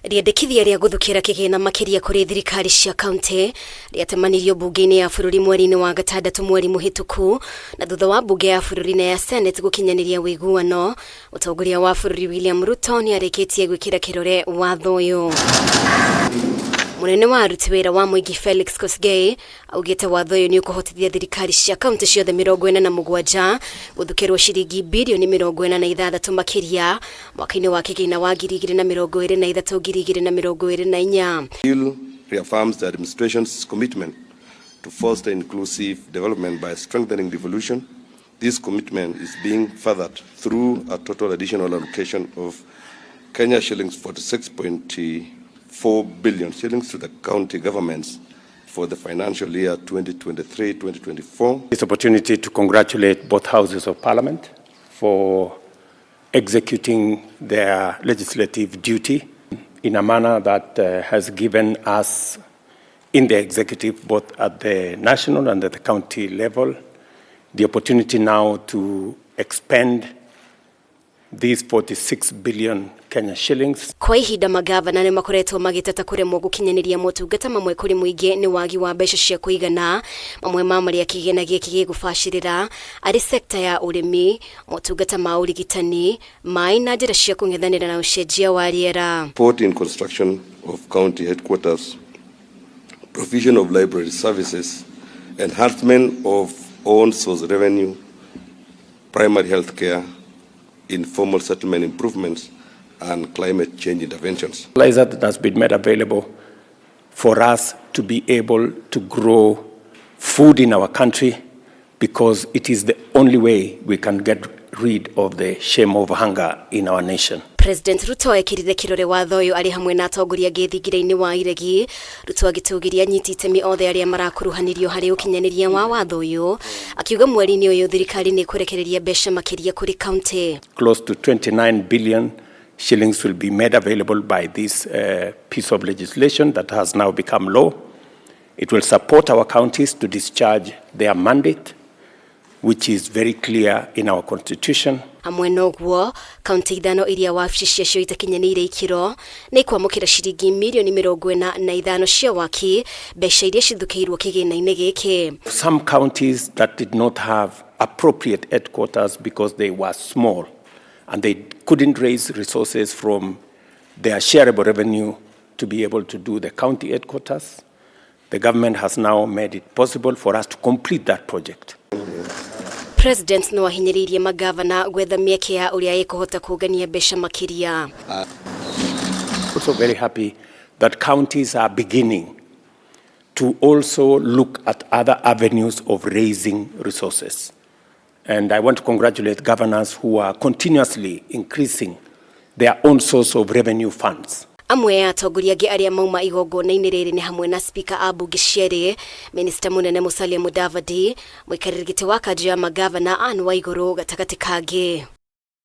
Rĩendekithia rĩa gũthukĩra kĩgĩna makĩria kũrĩ thirikari cia kaunti rĩatemanirio mbunge-inĩ ya bũrũri mweri-inĩ wa gatandatũ mweri mũhĩtũku, na thutha wa mbunge ya bũrũri na ya Senate gũkinyanĩria ũiguano, mũtongoria wa bũrũri William Ruto nĩ arĩkĩtie gwĩkĩra kĩrore watho ũyũ. Mũnene wa aruti wĩra wa mũingĩ Felix Kosgei augĩte watho ũyũ nĩ ũkũhotithia thirikari cia kaunti ciothe 47 gũthukĩrwo ciringi birioni 46 makĩria mwaka-inĩ wa kĩgĩna wa 2023 2024. Bill reaffirms the administration's commitment to foster inclusive development by strengthening devolution. This commitment is being furthered through a total additional allocation of Kenya shillings 46.4 billion shillings to the county governments for the financial year 2023-2024. This opportunity to congratulate both houses of parliament for executing their legislative duty in a manner that has given us in the executive, both at the national and at the county level, the opportunity now to expend these 46 billion Kenya shillings. Kwa ihinda magavana nĩ makoretwo magĩteta kũremwo gũkinyanĩria motungata mamwe kũrĩ mũingĩ nĩ wagi wa mbeca cia kũigana, mamwe ma marĩa kĩgĩna gĩkĩ gĩgũbacĩrĩra arĩ sekta ya ũrĩmi, motungata ma ũrigitani, maĩ na njĩra cia kũng'ethanĩra na ũcenjia wa rĩera. Support in construction of county headquarters, provision of library services, enhancement of own source revenue, primary health care, informal settlement improvements, and climate change interventions. Fertilizer that has been made available for us to be able to grow food in our country, because it is the only way we can get rid of the shame of hunger in our nation. President Ruto ekĩrire kĩrore watho ũyũ arĩ hamwe na atongoria angĩ thingira-inĩ wa iregi. Ruto agĩtũgĩria anyiti itemi othe arĩa marakuruhanirio harĩ ũkinyanĩria wa watho ũyũ, akiuga mweri-inĩ ũyũ thirikari nĩ ĩkũrekereria mbeca makĩria kũrĩ kaunti. Close to 29 billion shillings will be made available by this piece of legislation that has now become law. It will support our counties to discharge their mandate, which is very clear in our constitution. Hamwe na ũguo, kaunti ithano iria wabici ciacio itakinyanĩire ikĩro nĩ ikwamũkĩra ciringi mirioni 45 cia waki, mbeca iria cithukĩirwo kĩgĩna-inĩ gĩkĩ. Some counties that did not have appropriate headquarters because they were small and they couldn't raise resources from their shareable revenue to be able to do the county headquarters. The government has now made it possible for us to complete that project. President no ahinyĩrĩirie magavana gwetha mĩeke ya ũrĩa ĩkũhota kũngania mbeca makĩria. Also very happy that counties are beginning to also look at other avenues of raising resources. And I want to congratulate governors who are continuously increasing their own source of revenue funds. Amwe a atongoria angĩ arĩa mauma igongona-inĩ rĩrĩ nĩ hamwe na spika a mbunge cierĩ, minista mũnene Musalia Mudavadi, mũikarĩri gĩtĩ wa kanjũ ya magavana Anne Waigũrũ gatagatĩ kangĩ.